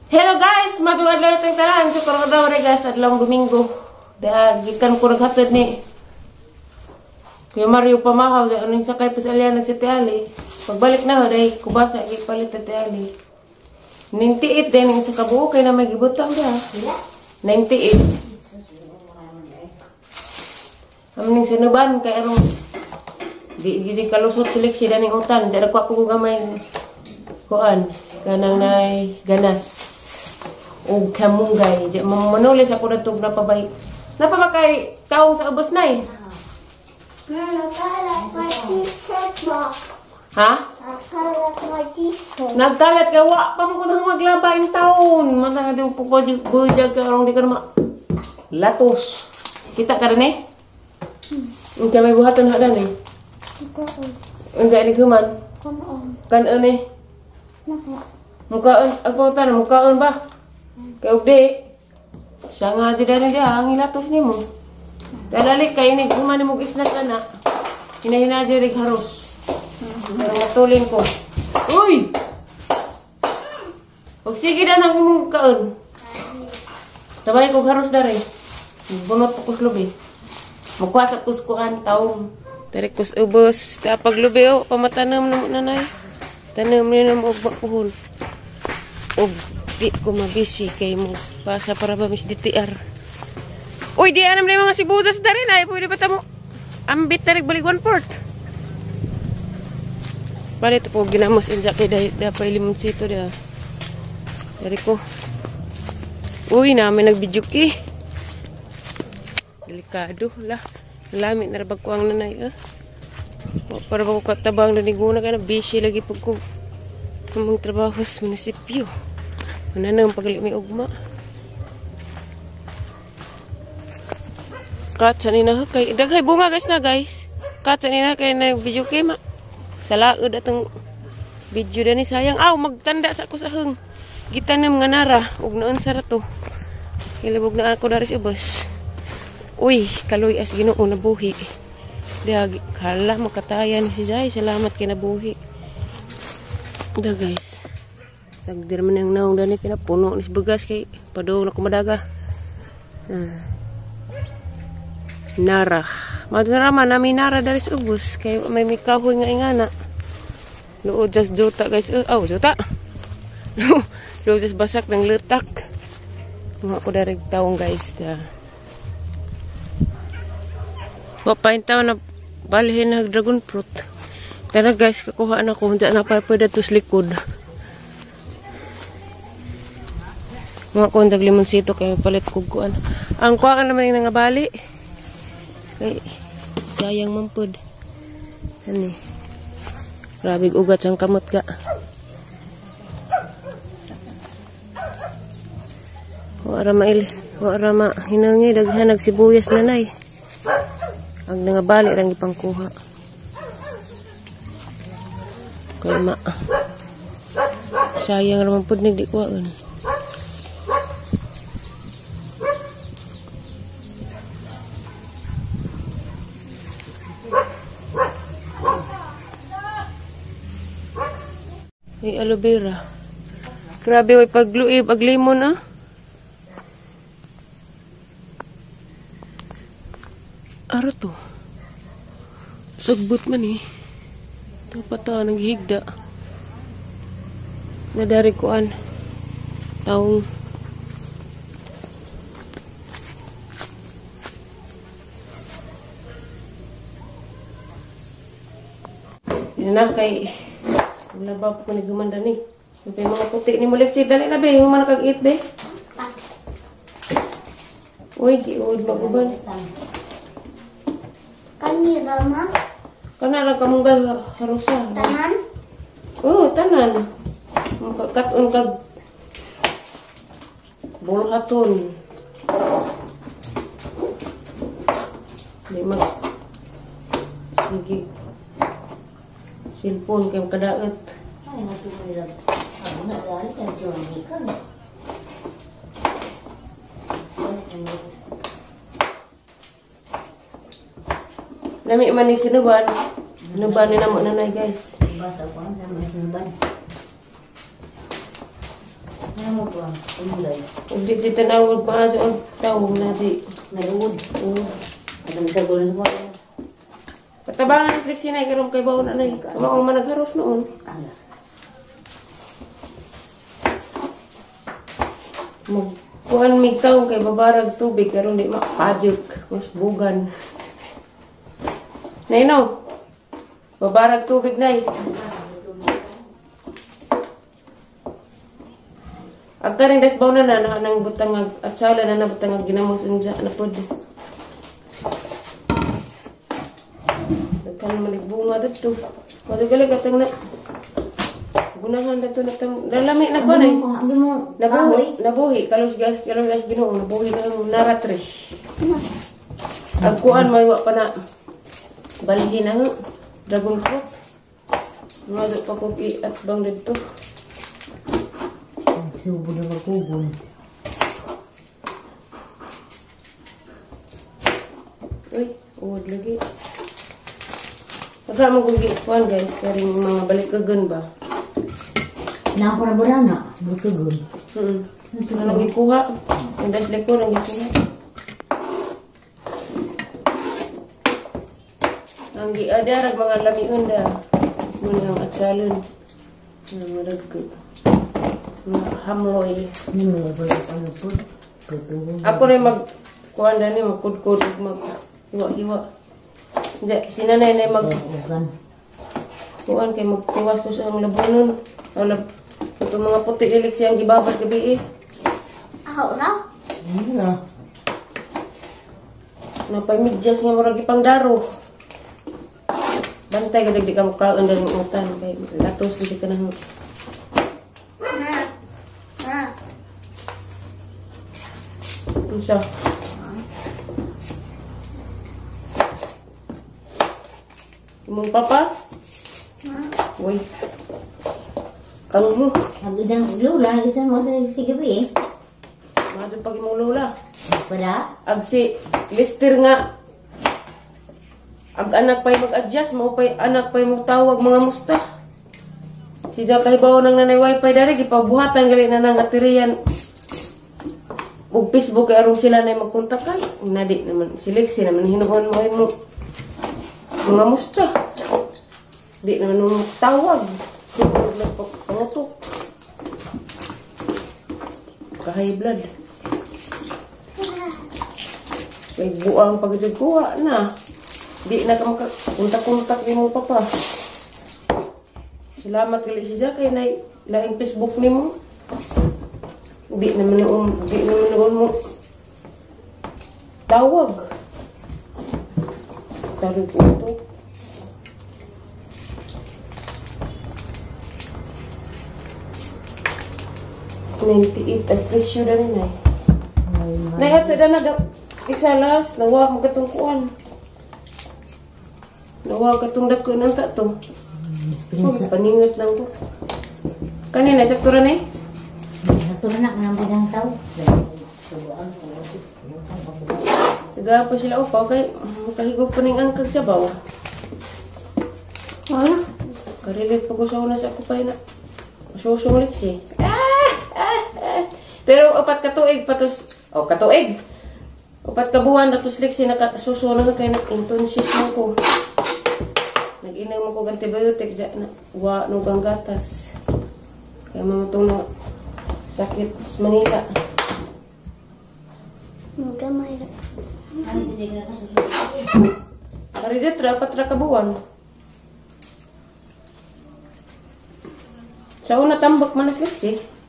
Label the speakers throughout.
Speaker 1: Hello guys, matong adlaw natong tanan. So karong adlaw re guys, adlawng Domingo. Da gikan ko naghatod ni Kuya Mario pamahaw da anong sakay pa sa alyan ng City Ali. Pagbalik na day kubasa gipalit Ate Ali. 98 din sa kabuo kay na may gibutang da. 98. Amning sinuban kay arong di di kalusot seleksi daning utan. Di ko ako gamay kuan kanang nay ganas og kamunggay. Di manulis ako datog napabay. Napabakay taong sa ubos nay. Ha? Nagkalat ka wa pa man ko maglaba in taon. Mata di po bujag ka arong di ka na latos. Kita ka rin eh? Unsa may buhaton ha dan eh? Unsa ni human? Kanon eh? Mukaon ako tan mukaon ba? Kay og di. Siya nga di dani dia ang ilatos nimo. Dalalik kay ni human nimo isnat ana. Hinahina diri haros. Pero matulin ko. Uy! Og sige na nang imong kaon. Tabay ko haros dere. Bunot ko lubi. Mukuha sa kuskuan taong. Dere kus ubos. Ta paglubi o pamatanom na nanay. Tanom ni namo og puhon. Og di ko mabisi kay mo pasa para ba Miss DTR. Uy, di anam na mga sibuyas dere na. Pwede ba tamo? Ambit na balik 1/4. Palit po ginamos inja kay da pa limonsito da. Dari ko. Uy, namin nagbidyo ki. Delikado lah. Lami na rabag ko ang nanay eh. Para ba ko katabang naniguna ka na busy lagi pag ko among trabaho sa munisipyo. Ano na ang pagali may ugma. Kat sa nina kay daghay bunga guys na guys. Kat sa nina kay na video kay ma. Salaod atong video dani sayang. Aw magtanda sa ko sa heng. Gitanom nga nara ug noon sa rato. Hilabog na ako dari sa ubos. Uy, kaloy as Ginoo nabuhi. Diha hala makatayan si Zay. Salamat kay nabuhi. Da guys. Sagdir man ang naong dani kay napuno ni bugas kay padung na kumadaga. Nara. Madara man nami nara dari sa ubos kay may mikahoy nga ingana. Luod just juta guys. Oh, juta. Luod just basak ng lutak. Mga ko dari taong guys. Da. Wapain tao na balhin na dragon fruit. Tara guys, kakuha na ko. Diyan na pa pwede tos likod. Mga ko ang limonsito kaya palit kuguan. Ang kuha ka naman yung nangabali. Kay sayang mampod. Ani. Grabe ugat sang kamot ka. Wara mail, wara ma hinangi daghan nagsibuyas nanay. Ang nangabali rang ipangkuha. Kay ma sayang ra man pud ni di kuhaan. May aloe vera. Grabe way pagluib ag limon ah. Aro to. Sagbot man eh. Dapat ta naghigda. Nadari kuan. Taong yun na kay wala ba ko ni gumanda ni. May mga puti ni Mulexi. Dali na be, human kag eat be. Uy, giud maguban.
Speaker 2: Kani rama?
Speaker 1: Kana ra kamunggay harusa.
Speaker 2: Tanan?
Speaker 1: Oo, tanan. Kat-on kag buluhaton. Di mag sige. Silpon kay kadaot.
Speaker 3: Ay, matulog. Ako na dali kay Johnny ka.
Speaker 1: Lami man ni sinuban. Sinuban ni namo nanay guys.
Speaker 3: Basa ko ang lami sinuban. Ano mo ba? Ulay.
Speaker 1: Ug di di tanawag maayo ang tawong na di.
Speaker 3: May uod.
Speaker 1: Oh.
Speaker 3: Ang sagol na ko.
Speaker 1: Patabangan ang seleksi na karon kay baon na nay. Mao man nagharos noon.
Speaker 3: Ala.
Speaker 1: Mag kuan mig tawo kay babarag tubig karon di mapajik, mas bugan. Nay no. Babarag tubig nay. Agkaring dasbaw na na nang butang at sala na na butang ginamos unja na pod. Daghan man bunga didto. Madagali katang na. Gunahan dito na tam. Lalami na ko nay. Nabuhi, nabuhi kalos gas, kalos gas Ginoo, nabuhi ka ang naratre. Agkuan may wa pa na balhin ang dragon fruit. Mado pa kog i-atbang didto.
Speaker 3: Subo na magkugon.
Speaker 1: Uy, uod lagi. Pagka magugi kuan guys, karing mga balikagan ba?
Speaker 3: Nako na ba na? Balikagan.
Speaker 1: Anong gikuha? Ang dasli ko nang gikuha. Ang giadarag mga lamion da. Muna ang atsalon. Ang murag ko. Mga hamloy. Ako rin mag kuan dani magkudkod mag hiwa-hiwa. Si nanay na mag kuan kay magtiwas ko sa ang labunon. Ito mga puti lilik siyang gibabad gabi eh.
Speaker 2: Ako na?
Speaker 1: Napay medyas nga murag ipangdaro. Bantay ka di ka mukaon dahil utan kay latos gid ka na. Unsa? Imong papa? Uy. Kang mo.
Speaker 3: Ang idang lula, isa mo sa gabi eh.
Speaker 1: Madto pag imong lula.
Speaker 3: Para?
Speaker 1: Ag si Lister nga. Ag anak pa'y mag-adjust, mao pa'y anak pa'y magtawag mga musta. Si Jack kahibaw nang nanay wifi dari gipabuhatan gali na nang atiriyan. Ug Facebook kay aron sila nay magkontakay. Nadi naman si Lexi naman hinuon mo mo mga musta. Di naman mo tawag. Pangutok. Kahay blood. May buang pagkuha na. Di na ka makakontak-kontak ni mo papa. Salamat gali si Jack kay nay laing Facebook nimo. Di naman noon mo tawag. Tawag ko ito. 98 ang presyo na rin eh. Nahihati na na isa las. Nawa magatungkuan. Nawa katong dako ng tato. Paningot lang ko. Kanina, sakto rin eh.
Speaker 3: Sakto na nang bilang tao.
Speaker 1: Taga pa sila upaw kay makahigop pa ning angkag sabaw.
Speaker 2: Wala.
Speaker 1: Karelate pa ko sa una sa ako pa na. Susong liksi. Pero upat ka tuig patos oh katuig. Upat ka buwan natos liksi nakasuso na kay nag-internship mo ko. Nag-inom mo ko antibiotic ja na wa no kang gatas. Kay mamatong na sakit sa Manila.
Speaker 2: Gamay ra.
Speaker 1: Ari dito, 4 ra ka buwan. Sa una tambak man as liksi.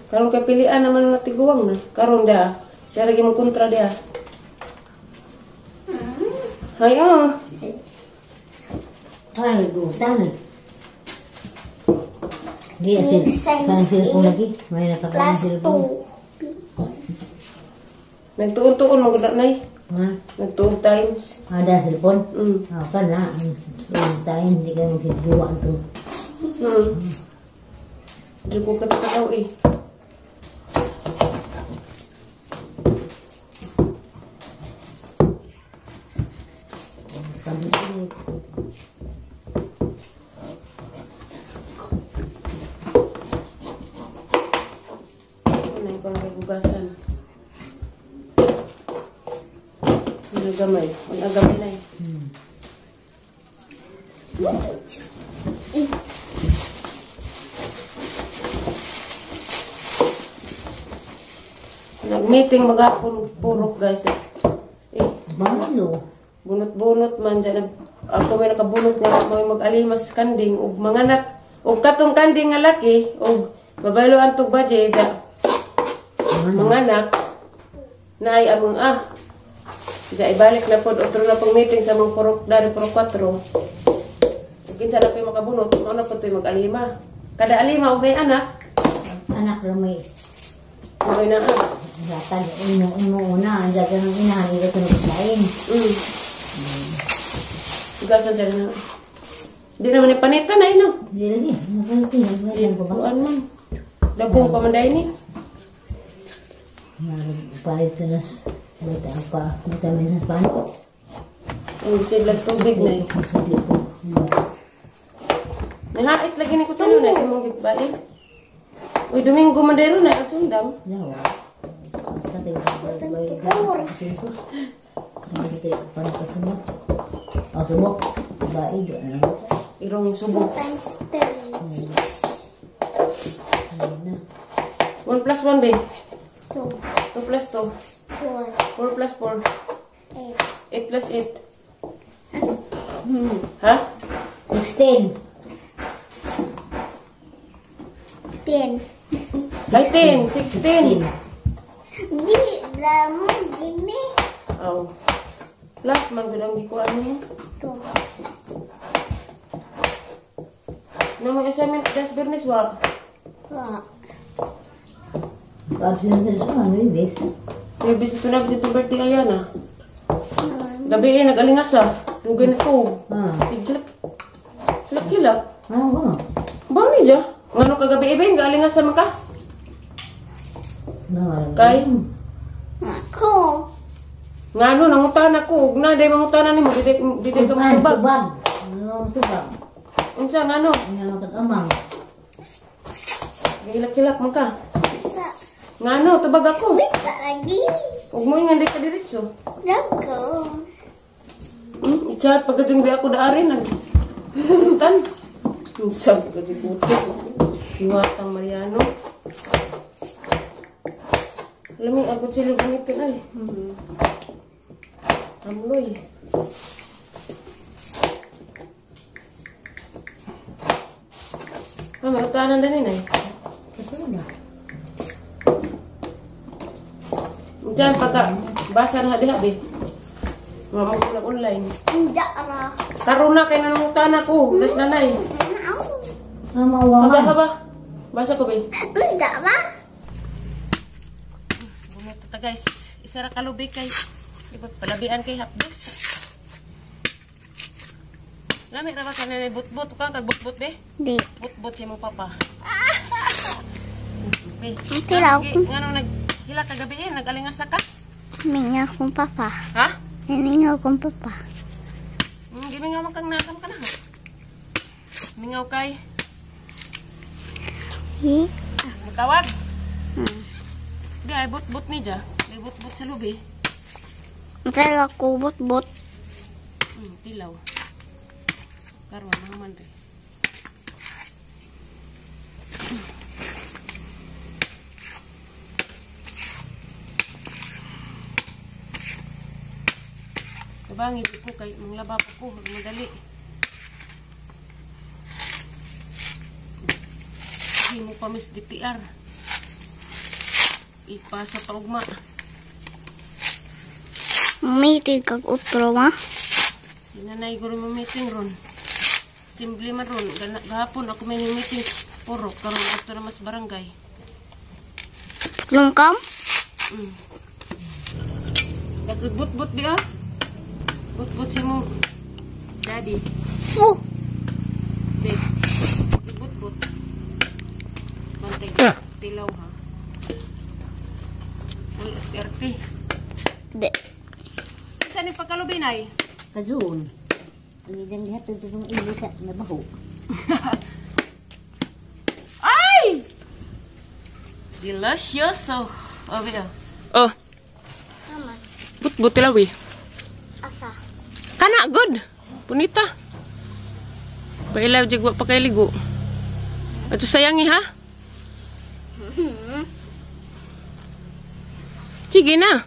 Speaker 1: Karon kay pilian naman na tiguang na. Karon da. Siya lagi mo kontra da. Ay oh.
Speaker 3: Ay gutan. Di asin. Kan cellphone lagi. May nakakain cellphone.
Speaker 1: Nagtuon-tuon mo gud nay.
Speaker 3: Ha?
Speaker 1: Nagtuon times.
Speaker 3: Ada cellphone?
Speaker 1: Mm.
Speaker 3: Ah, kana time di ka magigwa to.
Speaker 1: Di ko katakaw eh. Na ikaw kay gugasan. Ano gamay? Ano gamay na eh. Nag-meeting maghapon purok guys. Eh,
Speaker 3: Balo.
Speaker 1: Bunot-bunot man dyan. Ako may nakabunot nga may mag-alimas kanding ug manganak ug katong kanding nga laki ug babaylo antog budget dya. Manganak naay among ah. Dya ibalik na pod otro na pong meeting sa mga purok dari purok 4. Ug kinsa na po'y makabunot, mao na pod to'y mag-alima. Kada alima og nay anak.
Speaker 3: Anak ra may
Speaker 1: May na ah.
Speaker 3: Gatan, ino una, ang dagan ng inahan, hindi ko nagkain.
Speaker 1: Ugasan siya na. Di naman ni panita na ino.
Speaker 3: Hindi lagi, napalitin, napalitin ko ba?
Speaker 1: Kuan man. Dabong pa man dahil ni.
Speaker 3: Palit na, buta pa, buta minsan pa.
Speaker 1: Ang sidlag tubig na eh.
Speaker 3: Sudli ko.
Speaker 1: Nahait lagi ni kutsilyo na, imong gibain. Uy, Domingo man dahil na, ang sundang.
Speaker 3: Lawa.
Speaker 1: Irong subok. 1 plus 1, babe.
Speaker 2: 2.
Speaker 1: 2 plus 2.
Speaker 2: 4.
Speaker 1: 4 plus 4.
Speaker 2: 8.
Speaker 1: 8 plus 8. Ha?
Speaker 3: 16.
Speaker 2: 10.
Speaker 1: Ay, 10. 16.
Speaker 2: Di, lamon, Jimmy.
Speaker 1: Oh. Plus, man, gud ang gikuan niya.
Speaker 2: 2.
Speaker 1: Na mga assignment, das Bernes, wa?
Speaker 2: Wa.
Speaker 3: Absent sa mga babies.
Speaker 1: Babies, ito na, absent yung birthday, Ayana. Gabi eh, nag-alingasa. Dugan ko. Siglap. Hilak-hilak.
Speaker 3: Ano ba?
Speaker 1: Ba ni dya? Ngano kagabi eh, ba? Nag-alingasa man ka? Kay?
Speaker 2: Ako.
Speaker 1: Ngano, nangutan ako. Huwag na, dahil mangutanan ni mo. Dide ka matubag.
Speaker 3: Tubag. Ano tubag?
Speaker 1: Unsa, ngano?
Speaker 3: Ngano kag-amang.
Speaker 1: Gahilak-hilak man ka.
Speaker 2: Sa.
Speaker 1: Ngano, tubag ako.
Speaker 2: Wait, lagi.
Speaker 1: Huwag mo ingan, di ka diretso.
Speaker 2: Lago.
Speaker 1: I-chat, pagkadyan di ako daarin. Nagtan. Unsa, pagkadyan butik. Iwatang Mariano. Alam mo, ako sila ganito na eh. Amloy. Ah, may utanan din eh.
Speaker 3: Kasunod na.
Speaker 1: Diyan, pagka basa na diha, be. Mga magkulang online.
Speaker 2: Hindi ra.
Speaker 1: Karoon na, kaya nanungutana ko. Das nanay.
Speaker 3: Ah, maawa
Speaker 1: Haba,
Speaker 3: man.
Speaker 1: haba. Basa ko, be.
Speaker 2: Hindi ra.
Speaker 1: Bumito ta, guys. Isa ra kalubi kay palabian kay hapdos. Lami ra ba ka na butbut ka kag butbut be?
Speaker 2: Di.
Speaker 1: Butbut si mong papa. Be.
Speaker 2: Tilaw.
Speaker 1: Ngano naghila kagabi eh, nag-alingasa ka?
Speaker 2: Mingaw kong papa.
Speaker 1: Ha?
Speaker 2: Mingaw kong papa.
Speaker 1: Gimingaw man kang nakam ka na. Mingaw kay.
Speaker 2: Hi.
Speaker 1: Mutawag. Di ay butbut ni ja. May butbut sa lubi.
Speaker 2: Tilaw ko butbut.
Speaker 1: Tilaw. Karon naman re. Kabangit ko kay manglaba pa ko, madali. Hindi mo pa miss DTR. Ipasa pa ugma.
Speaker 2: Meeting kag utro ma.
Speaker 1: Sinanay guro mo meeting ron. Simple man ron. Gahapon ako may meeting. Puro karon ato na mas barangay.
Speaker 2: Lungkam?
Speaker 1: Nagbut-but di ah. But-but si mo. Daddy.
Speaker 2: Oh.
Speaker 1: Di. But-but. Bantay. Tilaw ha. Uy, RT.
Speaker 2: Di.
Speaker 1: Saan yung pagkalubin ay?
Speaker 3: Kajun. Ang idang lihat ito itong ili ka nabaho.
Speaker 1: Ay! Delicioso. Oh, biya. Oh. But-but tilawi.
Speaker 2: Asa.
Speaker 1: Kana good. Punita. Pailaw jig wa pa kay ligo. Ato sayangi ha. Sige na.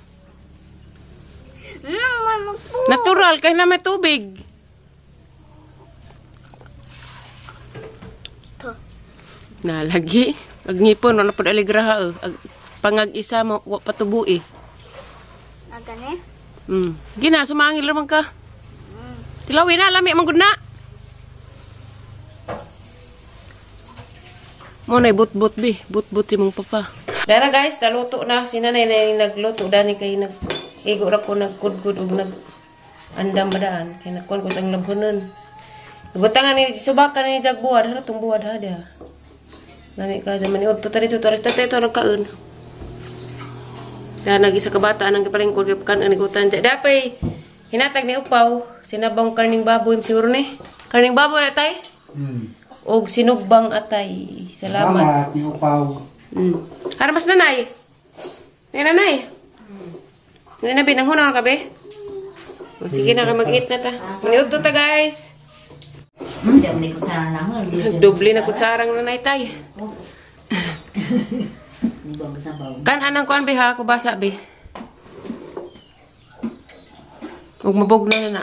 Speaker 1: Natural kay na may tubig. Na lagi. Ag ngipon wala pud aligraha eh. Ag pangag-isa mo wa patubo eh.
Speaker 2: Agane?
Speaker 1: Gina sumangil ra man ka. Tilawi na lami man gud na. Mo nay but-but bi, but-but imong papa. Dara guys, naluto na si nanay na nagluto dani kay nag igo ra ko nagkudgud og nag andam badaan kay nagkuan ko sang labhonon. Butangan ni subakan ni jag buwad, hara tong buwad ha dia. Lami ka naman ni udto tani to tatay to nagkaon. Da nag isa ka bata nang gipalingkod kay kan ni gutan. Dapay hinatag ni upaw sinabang karning baboy siguro ni. Karning baboy na tay. Og sinugbang atay. Salamat.
Speaker 4: Salamat ni upaw.
Speaker 1: Ara mas nanay. Nay nanay. Nay na binang hunaw ka be. O, sige na ka mag-eat na ta. Maniudto ta guys. Doble na kutsarang nanay tay. Kan anang kuan be ha, kubasa be. Ug mabog na na.